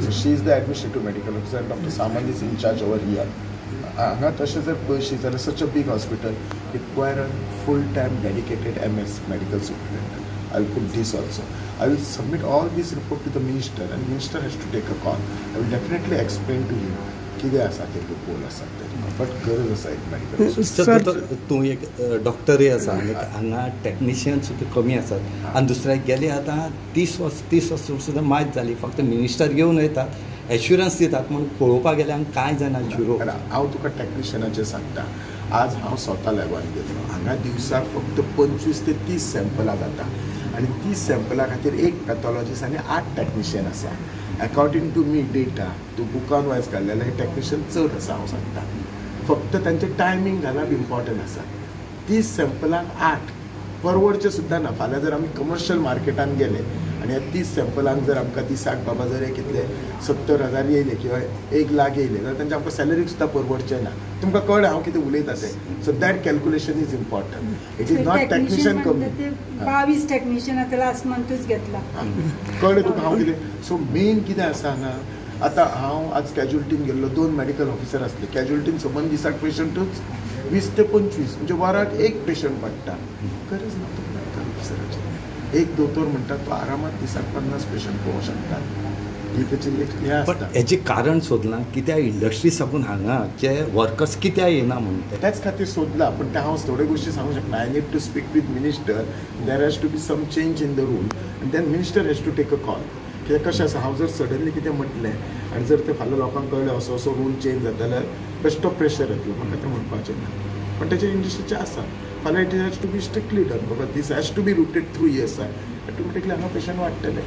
So she is the administrative medical officer and Doctor Samant is in charge over here. हांगा तशें जर पळयशी जाल्यार, such a big hospital require a full time dedicated MS, medical superintendent. I will put this also. I will submit all this report to the minister and minister has to take a call. I will definitely explain to him कितें आसा ते, loophole आसा ते, but गरज आसा एक medical. Sir, तूं एक डॉक्टरय आसा आनी हांगा टॅक्निशियन सुद्दां कमी आसात आनी दुसरें गेले आतां 30 वर्स, 30 वर्स सुद्दां मायज जाली. फक्त मिनिस्टर येवन वयतात, एश्युरन्स दितात, पूण पळोवपाक गेल्यार कांय जायना, झिरो. हांव तुका टॅक्निशियनाचें सांगता. आज हांव स्वता लॅबान गेल्लो. हांगा दिवसाक फक्त 25 ते 30 सॅम्पलां जाता आनी 30 सॅम्पलां खातीर एक पॅथॉलॉजिस्ट आनी आठ टॅक्निशियन आसा. अकॉर्डिंग टू मी डेटा, तूं बुकान वायज काडलें जाल्यार हे टॅक्निशियन चड आसा. हांव सांगता, फक्त तांचें टायमींग घालप इम्पॉर्टंट आसा. 30 सॅम्पलांक आठ परवडचें सुद्दां ना. फाल्यां जर आमी कमर्शियल मार्केटान गेले आनी ह्या 30 सॅम्पलांक जर आमकां दिसाक बाबा जर एक कितले 70,000 येयले किंवा 1 लाख येयले जाल्यार तांचे आमकां सॅलरीक सुद्दां परवडचें ना. तुमकां कळ्ळें हांव कितें उलयता तें? So that calculation is important. It is not technician कमी. 22 टॅक्निशियन आतां लास्ट मंथूच घेतला. कळ्ळें तुका हांव कितें? सो मेन कितें आसा हांगा, आतां हांव आज कॅज्युलिटीन गेल्लो, दोन मेडिकल ऑफिसर आसले. कॅज्युलिटीन सबंद दिसाक पेशंटूच 20 ते 25, म्हणजे वराक एक पेशंट पडटा. गरज ना तो मेडिकल ऑफिसराची. एक दोतोर म्हणटा तो आरामात दिसाक 50 पेशंट पळोवंक शकता. ही तेची एक हें पण आसता. हेजें कारण सोदलां कित्याक इंडस्ट्री साकून हांगा जे वर्कर्स कित्याक येना म्हणून ते? त्याच खातीर सोदला, पण ते हांव थोड्यो गोश्टी सांगूंक शकना. I need to speak with minister. There has to be some change in the rule and then minister has to take a call. कित्याक कशें आसा, हांव जर सडनली कितें म्हटलें आनी जर तें फाल्यां लोकांक कळ्ळें असो असो रूल चेंज जाता जाल्यार बेश्टो प्रेशर येतलो. म्हाका तें म्हणपाचें ना, पण तेजें इंडस्ट्रीचें आसा. फाल्यां it has to be strictly done, बाबा, this has to be routed through ESI. Automatically हांगा पेशंट वाडटले.